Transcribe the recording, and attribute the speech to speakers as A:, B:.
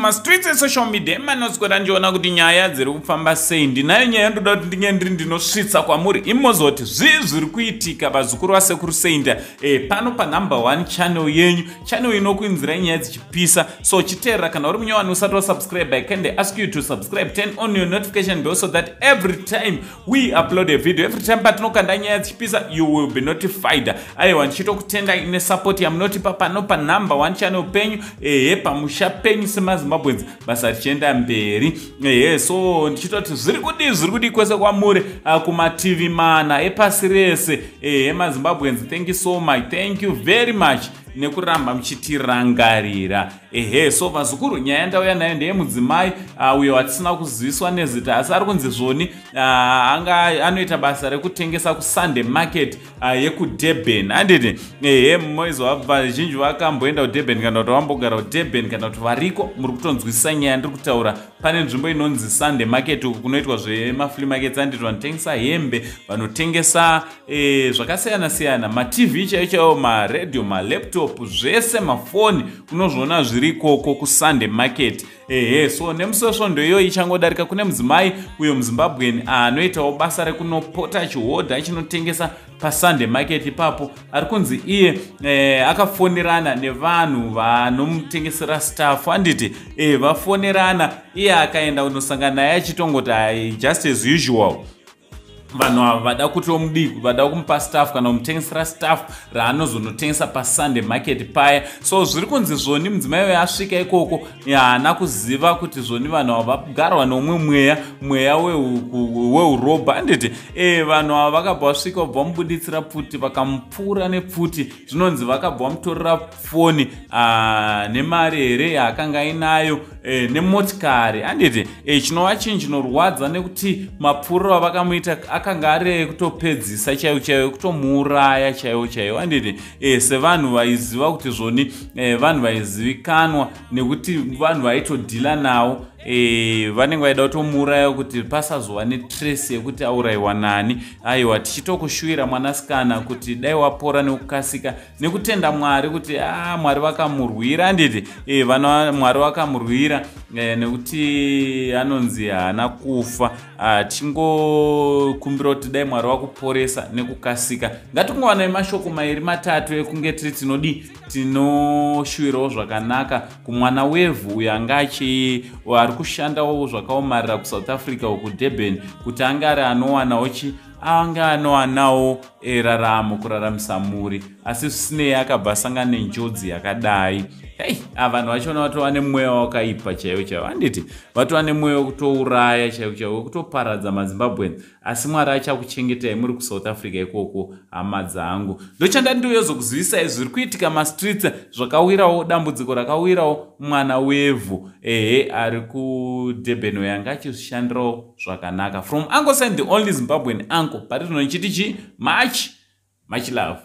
A: Mumastreets esocial media emanoswera ndichiona kuti nyaya dziri kufamba sei. Ndinayo nyaya ndoda kuti ndinge ndiri ndinosvitsa kwamuri, imozoti zvii zviri kuitika, vazukuru vasekuru Seinda, pano panumber 1 channel yenyu, channel inokuinzirai nyaya dzichipisa. So chiteerera, kana uri munyowani usati wasubscribe, I kindly ask you to subscribe, turn on your notification bell so that every time we upload a video, every time patinokanda nyaya dzichipisa, you will be notified. Aiwa, ndichitokutenda nesupport yamunotipa pano panumber 1 channel penyu, ehe, pamusha penyu semaZimbabweans, basa richienda mberi. Ehe, so ndichitoti zviri kudii, zviri kudii kwese kwamuri, kumativi mana epasi rese. Ehe, maZimbabweans, thank you so much, thank you very much nekuramba muchitirangarira. Ehe, so vazukuru, nyaya yandauya nayo ndeyemudzimai uyo watisina kuziviswa nezita, asi ari kunzi zvoni anga anoita basa rekutengesa kuSunday market yekuDurban, handiti? Ehe, moizwa vazhinji vakamboenda kuDurban kana kuti vambogara kuDurban kana kuti variko, muri kutonzwisisa nyaya ndiri kutaura. Pane nzvimbo inonzi Sunday market, uku kunoitwa zvemaflea markets, handiti? Vanotengesa hembe, vanotengesa zvakasiyana siyana, maTV chaiyo chaiwo, maradio, malaptop, zvese, mafoni, unozviona zviri ikoko kuSunday market. Ehe, so nemusi wesvondo iyoyi ichangodarika, kune mudzimai uyo muZimbabwean anoitawo basa rekunopota achihodha achinotengesa paSunday market ipapo. Ari kunzi iye akafonerana nevanhu vanomutengesera stuff, handiti? Vafonerana, iye akaenda kunosangana naye achitongoti just as usual, vanhu ava vada kuti omudii, vada kumupa stuff kana kumutengesera stuff raanozonotengesa paSunday market paya. So zviri kunzi zvoni mudzimai uyo asvika ikoko, haana kuziva kuti zvoni vanhu ava vagarwa neumwe mweya, mweya weurobha, handiti? Vanhu ava vakabva vasvika, vabva vamubuditsira pfuti, vakamupfuura nepfuti. Zvinonzi vakabva vamutorera foni nemari here yaakanga ainayo, nemotikari, handiti? Chinova chinhu chinorwadza nekuti mapfuriro avakamuita akanga ari ekutopedzisa chaivo chaivo, ekutomuuraya chaivo chaivo, handiti? Sevanhu vaiziva kuti zvoni vanhu vaizivikanwa nekuti vanhu vaitodhila navo, vanenge vaida kutomuuraya kuti pasazova netrace yekuti aurayiwa nani. Aiwa, tichitokushuvira mwanasikana kuti dai wapora nekukasika, nekutenda Mwari kuti a Mwari vakamurwira, handiti? Mwari vakamurwira, nekuti anonzi haana kufa. Tichingokumbira kuti dai Mwari vakuporesa nekukasika. Ngatingowanai mashoko mairi matatu ekunge tiri tinodi tinoshuvirawo zvakanaka kumwana wevhu uyo anga achi ari kushandawo zvakaomarira kuSouth Africa, kuDurban, kuti ange ari anowanawo chi ange anowanawo raramo kuraramisa mhuri, asi zvisinei akabva asangana nenjodzi yakadai. Hei, vanhu vachona vatova nemweya wakaipa chaivo chaivo, handiti? Vatova nemweya wekutouraya chaivo chaivo, wekutoparadza maZimbabweans. Asi Mwari achakuchengetai muri kuSouth Africa ikoko, hama dzangu. Ndochanda ndiuyozokuzivisai zviri kuitika mastreets, zvakawirawo dambudziko rakawirawo mwana wevhu, ehe, ari kuDurban, uyo anga achizvishandirawo zvakanaka. From Uncle Saint, the only Zimbabwean uncle, pari zvino nchiti chi much much love.